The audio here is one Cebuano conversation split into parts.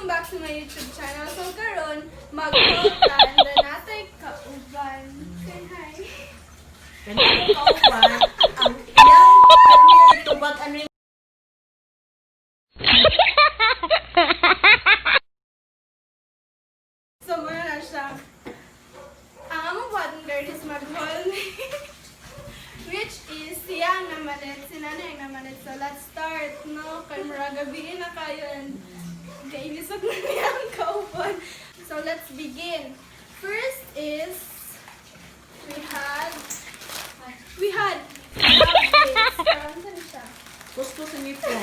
Welcome back to my YouTube channel. So karon mag-haul and then natay kauban. Say hi. Kanang kauban, ang iyang kami itubag ano yung So muna na siya. Ang among buhaton girl is mag-haul. Which is siya ang namalit, si nanay ang namalit. So let's start, no? Kay mura gabi na kayo and kailisog na niya ang kauban. So let's begin. First is we had this. Parang saan siya? Gusto sa ngipon.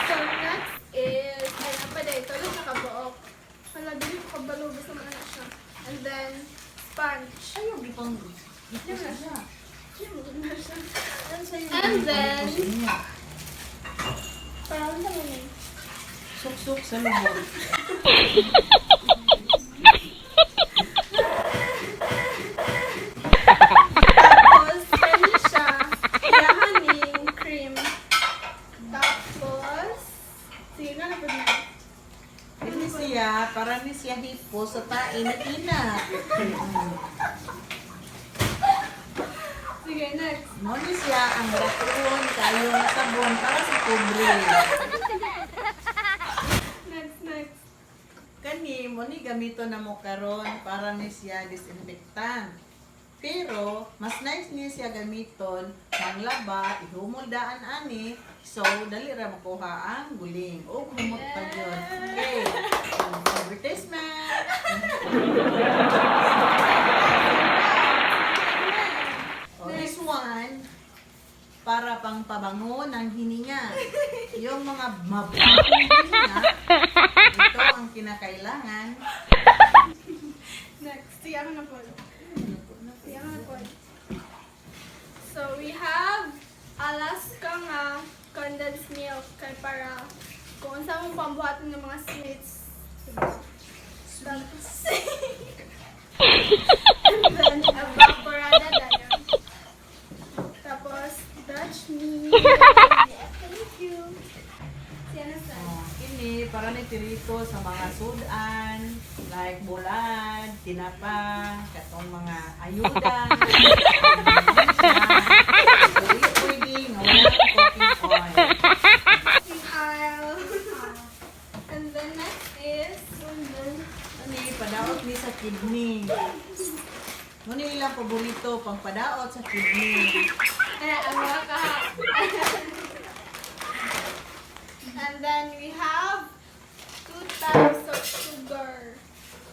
So next is, ay napa dahil ito lang nakabuok. Wala, dili ko kabalo, basta maana siya. And then, sponge. Ayaw, di pang Di mo na siya. Di mo na siya. And And then, parang sa mga Suksok sa lubog. Tapos, pwede siya. Yahaning cream. Tapos, sige nga na pwede na. Ini siya, para ni siya hipo sa tae ni Ina. Sige, next. Mo ni siya ang ratuon kayo nga sabon para sa pobre. Next, next. Kani mo ni gamito na mo karon para ni siya disinfectant. Pero mas nice ni siya gamiton manglaba, ihumol daan ani, so dali ra makuha ang guling o humot pa gyud. Okay. Advertisement. Oh, this one para pang pabango ng hininga. Yung mga mababang hininga, ito ang kinakailangan. Next. Sige, ako na po. Sige, ako na po. So, we have Alaska nga condensed milk kay para kung unsa mong pambuhaton ng mga sweets. Sweets. And then, evaporada dayon. Tapos, Dutch meal. Thank you. Siya na sa. Oh, kini para ni tirito sa mga sudan, like bulad, tinapa, katong mga ayuda. Dili pwede nga wala cooking oil. Cooking aisle. And then next is, Ani padaot ni sa kidney. Muna ilang paborito pang padaot sa kidney. Eh, ang mga ka. And then we have two types of sugar.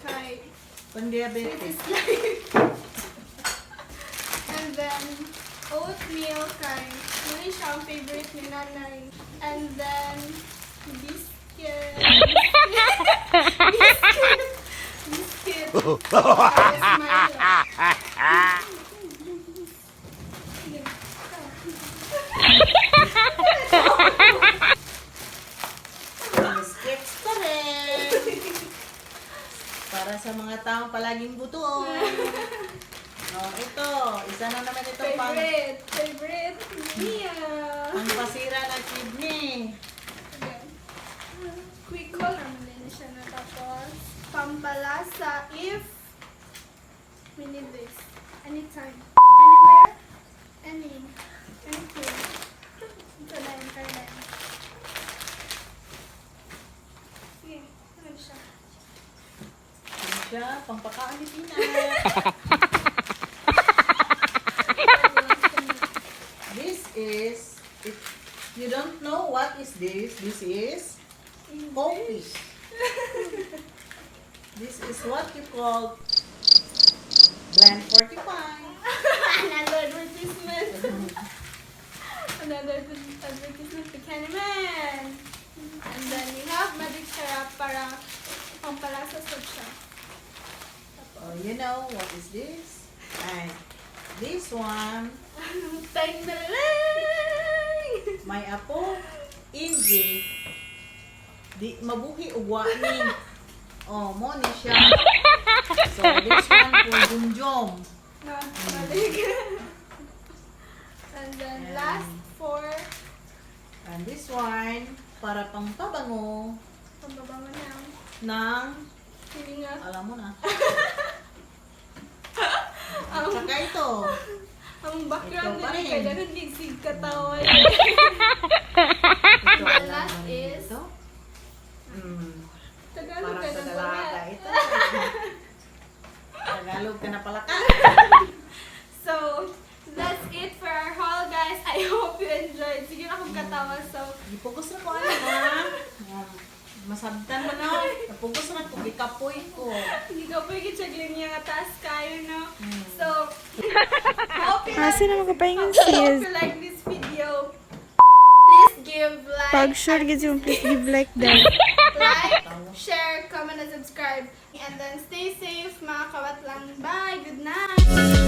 Kay Pang sweet diabetes. is life. And then oatmeal kay muna siya ang favorite ni nanay. And then biscuit. Biscuit. Biscuit. Tapos Milo. Biscuits pa rin. Para sa mga taong palaging butuon. Oh, ito, isa na naman itong pang Favorite. Favorite. Mia. ang pasira ng kidney. Again. Quick call naman din siya na tapos. Pampalasa if we need this. Anytime. Anywhere. Any. Anything. Ito na yun, kaya na yun. Sige, ano siya? Ano siya? Pangpakaan ni Tina. This is, if you don't know what is this, this is coffee. This is what you call blend 45. Another advertisement. Another advertisement to Candyman. And then we have magic syrup para pampalasa sa siya. Oh, you know what is this? And this one, Tang na lang! may apo, Inji, di mabuhi ugwa ni. Oh, mo ni siya. So, this one for Jumjum. No, balik. And then last four. And this one, para pang pabango Pambabango na. ng, Hilinga. alam mo na. Ang, Tsaka ito. ang background Ito pa nila rin. kay ganun gigsig katawan. Ito, The alam last mo na is- ito. Tagalog Para ka sa na dalaga pala. ito. Tagalog ka na pala ka. So, that's it for our haul, guys. I hope you enjoyed. Sige na akong katawa. So, Gipugos na ko ano ha. Masabtan mo na. Napugos na ko, gikapoy ko. Hindi ko pwede check niya nga taas kayo, no? So, hope you like, Asa na makapahingan hope sis? you like this video. Please give like, Pag sure gid yung please give like that. like, share, comment, and subscribe. And then stay safe, mga kawatlang. Bye! Good night!